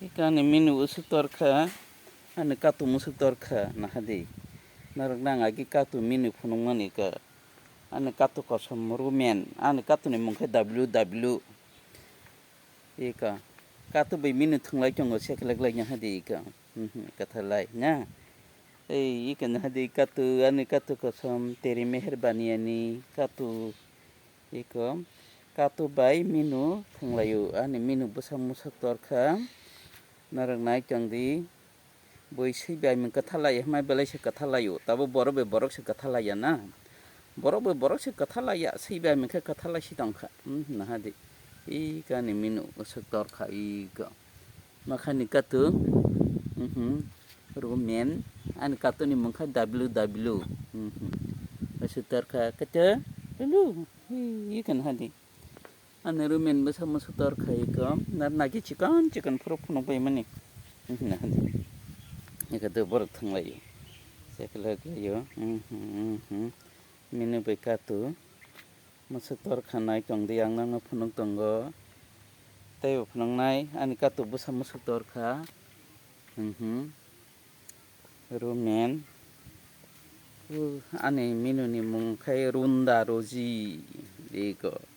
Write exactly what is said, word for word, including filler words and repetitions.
Ika ani minu usuk torkha, ani katu musuk torkha, nahadi. Norok nang agi katu minu phunukmani ka. Ani katu kosom rumen, ani katuni mung khe W W. Ika, katu bai minu thwnglai tongo, seklek lai nahadi ika. Mhm, kathalai na. Ei, ika nahadi katu, ani katu kosom, teri meher baniani katu. Iko, katu bai minu thwnglaio, ani minu bwsa musuk torkha. Norok nai tongdi, bui swi bai mung kwthalai, hwnbai belai se kwthalaio, tabo borok bai borok se kwthalaiya na. Borok bai borok se kwthalaiya, swi bai mung khe kwthalai si tongkha. Hmm, nahadi, iko ani minu usuk torkha, iko. Makhani katu, mhm, rumen, ani katuni mung kha W W. Mhm. Usuk torkha, katu, W, iko nahadi. Ani rumen bwsa musuk torkha iko, nar nagi chikon chikon phuru phunuk bai mani. Mhm, nahadi. Iko do borok thwnglaio. Seklek laio. Mhm, mhm. Minu bai katu. Musuk torkha nai tongdi, ang nangno phunuk tongo. Teibo phunuknai, ani katu bwsa musuk torkha. Mhm. Rumen. Uh, ani minu ni mung khai Runda Roji. Iko.